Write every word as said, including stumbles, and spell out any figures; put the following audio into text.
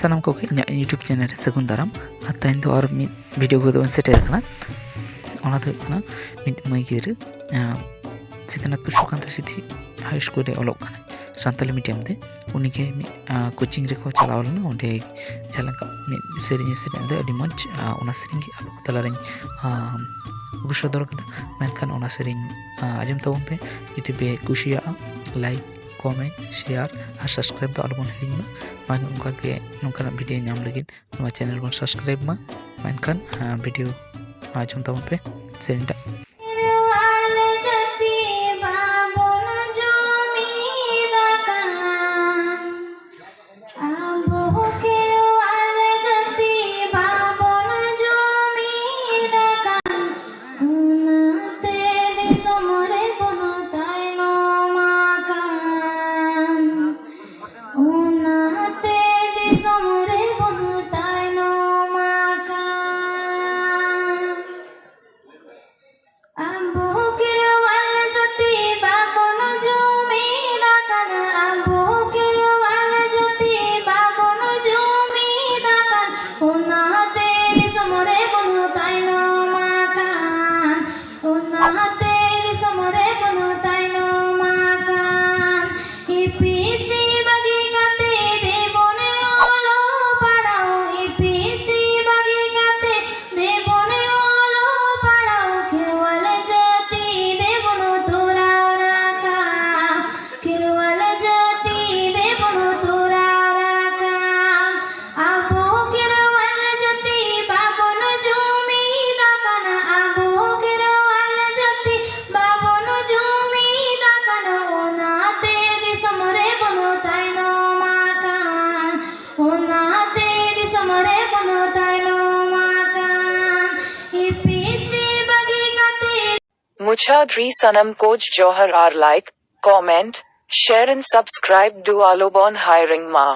ᱥᱟᱱᱟᱢ ᱠᱚᱜᱮ ᱤᱧᱟᱹᱜ YouTube ᱪᱮᱱᱮᱞ ᱨᱮ ᱥᱟᱹᱜᱩᱱ ᱫᱟᱨᱟᱢ᱾ ᱟᱨ ᱛᱮᱦᱮᱧ ᱫᱚ ᱟᱨ ᱢᱤᱫ ᱵᱷᱤᱰᱤᱭᱳ ᱠᱚᱫᱚ ᱵᱚᱱ ᱥᱮᱴᱮᱨ ᱟᱠᱟᱱᱟ᱾ ᱚᱱᱟ ᱫᱚ ᱦᱩᱭᱩᱜ ᱠᱟᱱᱟ ᱢᱤᱫ ᱢᱟᱹᱭ ᱜᱤᱫᱽᱨᱟᱹ, ᱟᱸ, ᱥᱤᱫᱷᱩᱱᱟᱛᱷᱯᱩᱨ ᱥᱩᱠᱟᱱᱛᱚ ᱥᱤᱫᱷᱤ ᱦᱟᱭ ᱥᱠᱩᱞ ᱨᱮ ᱚᱞᱚᱜ ᱠᱟᱱᱟᱭ ᱥᱟᱱᱛᱟᱞᱤ ᱢᱤᱰᱤᱭᱟᱢ ᱛᱮ᱾ ᱩᱱᱤᱜᱮ ᱢᱤᱫ, ᱟᱸ, ᱠᱳᱪᱤᱝ ᱨᱮᱠᱚ ᱪᱟᱞᱟᱣ ᱞᱮᱱᱟ᱾ ᱚᱸᱰᱮ ᱡᱟᱦᱟᱸ ᱞᱮᱠᱟ ᱢᱤᱫ ᱥᱮᱨᱮᱧ ᱮ ᱥᱮᱨᱮᱧ ᱞᱮᱫᱟ, ᱟᱹᱰᱤ ᱢᱚᱡᱽ᱾ ᱟᱸ, ᱚᱱᱟ ᱥᱮᱨᱮᱧ ᱜᱮ ᱟᱯᱮ ᱠᱚ ᱛᱟᱞᱟᱨᱮᱧ, ᱟᱸ, ᱟᱹᱜᱩ ᱥᱚᱫᱚᱨ ᱠᱟᱫᱟ᱾ ᱢᱮᱱᱠᱷᱟᱱ ᱚᱱᱟ ᱥᱮᱨᱮᱧ, ᱟᱸ, ᱟᱸᱡᱚᱢ ᱛᱟᱵᱚᱱ ᱯᱮ᱾ ᱡᱩᱫᱤ ᱯᱮ ᱠᱩᱥᱤᱭᱟᱜᱼᱟ, ᱞᱟᱭᱤᱠ, ᱠᱚᱢᱮᱱᱴ, ᱥᱮᱭᱟᱨ ᱟᱨ ᱥᱟᱵᱥᱠᱨᱟᱭᱤᱵ ᱫᱚ ᱟᱞᱚᱵᱚᱱ ᱦᱤᱲᱤᱧ ᱢᱟ᱾ ᱢᱟ ᱚᱱᱠᱟᱜᱮ ᱱᱚᱝᱠᱟᱱᱟᱜ ᱵᱷᱤᱰᱤᱭᱳ ᱧᱟᱢ ᱞᱟᱹᱜᱤᱫ ᱱᱚᱣᱟ ᱪᱮᱱᱮᱞ ᱵᱚᱱ ᱥᱟᱵᱥᱠᱨᱟᱭᱤᱵ ᱢᱟ᱾ ᱢᱮᱱᱠᱷᱟᱱ, ᱟᱸ, ᱵᱷᱤᱰᱤᱭᱳ ᱟᱸᱡᱚᱢ ᱛᱟᱵᱚᱱ ᱯᱮ, ᱥᱮᱨᱮᱧᱴᱟᱜ᱾ ᱟᱞᱮ ᱡᱟᱹᱛᱤ ᱵᱟᱵᱚᱱ ᱡᱩᱢᱤᱫ ᱟᱠᱟᱱᱟ᱾ ᱟᱵᱚ ᱠᱷᱮᱨᱣᱟᱞ ᱡᱟᱹᱛᱤ ᱵᱟᱵᱚᱱ ᱡᱩᱢᱤᱫ ᱟᱠᱟᱱ, ᱚᱱᱟᱛᱮ ᱫᱤᱥᱚᱢ ᱨᱮᱵᱚᱱ ᱛᱟᱭᱱᱚᱢ ᱟᱠᱟᱱ᱾ ᱚᱱᱟᱛᱮ ᱫᱤᱥᱚᱢ ᱨᱮᱵᱚᱱ ᱛᱟᱭᱱᱚᱢ ᱟᱠᱟᱱ᱾ ᱟᱵᱚ ᱠᱷᱮᱨᱣᱟᱞ ᱡᱟᱹᱛᱤ ᱵᱟᱵᱚᱱ ᱡᱩᱢᱤᱫ ᱟᱠᱟᱱᱟ, ᱟᱵᱚ ᱠᱷᱮᱨᱣᱟᱞ ᱡᱟᱹᱛᱤ ᱵᱟᱵᱚᱱ ᱡᱩᱢᱤᱫ ᱟᱠᱟᱱ, ᱚᱱᱟᱛᱮ ᱫᱤᱥᱚᱢ ᱨᱮᱵᱚᱱ ᱛᱟᱭᱱᱚᱢ ᱟᱠᱟᱱ, ᱚᱱᱟᱛᱮ ᱫᱤᱥᱚᱢ ᱨᱮᱵᱚᱱ ᱛᱟᱭᱱᱚᱢ ᱟᱠᱟᱱ᱾ ᱤᱯᱤᱥᱤ ᱵᱟᱹᱜᱤ ᱠᱟᱛᱮ ᱫᱮᱵᱚᱱ ᱚᱞᱚᱜ ᱯᱟᱲᱦᱟᱣ, ᱤᱯᱤᱥᱤ ᱵᱟᱹᱜᱤ ᱠᱟᱛᱮ ᱫᱮᱵᱚᱱ ᱚᱞᱚᱜ ᱯᱟᱲᱦᱟᱣ, ᱠᱷᱮᱨᱣᱟᱞ ᱡᱟᱹᱛᱤ ᱫᱮᱵᱚᱱ ᱛᱚᱨᱟᱣ ᱨᱟᱠᱟᱵ, ᱠᱷᱮᱨᱣᱟᱞ ᱡᱟᱹᱛᱤ ᱫᱮᱵᱚᱱ ᱛᱚᱨᱟᱣ ᱨᱟᱠᱟᱵ᱾ ᱟᱵᱚ ᱠᱷᱮᱨᱣᱟᱞ ᱡᱟᱹᱛᱤ ᱵᱟᱵᱚᱱ ᱡᱩᱢᱤᱫ ᱟᱠᱟᱱᱟ, ᱟᱵᱚ ᱠᱷᱮᱨᱣᱟᱞ ᱡᱟᱹᱛᱤ ᱵᱟᱵᱚᱱ ᱡᱩᱢᱤᱫ ᱟᱠᱟᱱᱟ, ᱚᱱᱟᱛᱮ ᱫᱤᱥᱚᱢ ᱨᱮᱵᱚᱱ ᱛᱟᱭᱱᱚᱢ ᱟᱠᱟᱱ, ᱚᱱᱟᱛᱮ ᱫᱤᱥᱚᱢ ᱨᱮᱵᱚᱱ ᱛᱟᱭᱱᱚᱢ ᱟᱠᱟᱱ᱾ ᱤᱯᱤᱥᱤ ᱵᱟᱹᱜᱤ ᱠᱟᱛᱮ ᱢᱩᱪᱟᱹᱫ ᱨᱮ ᱥᱟᱱᱟᱢ ᱠᱚ ᱡᱚᱦᱟᱨ ᱟᱨ like, comment, share and subscribe ᱫᱚ ᱟᱞᱚᱵᱚᱱ ᱦᱤᱲᱤᱧ ᱢᱟ᱾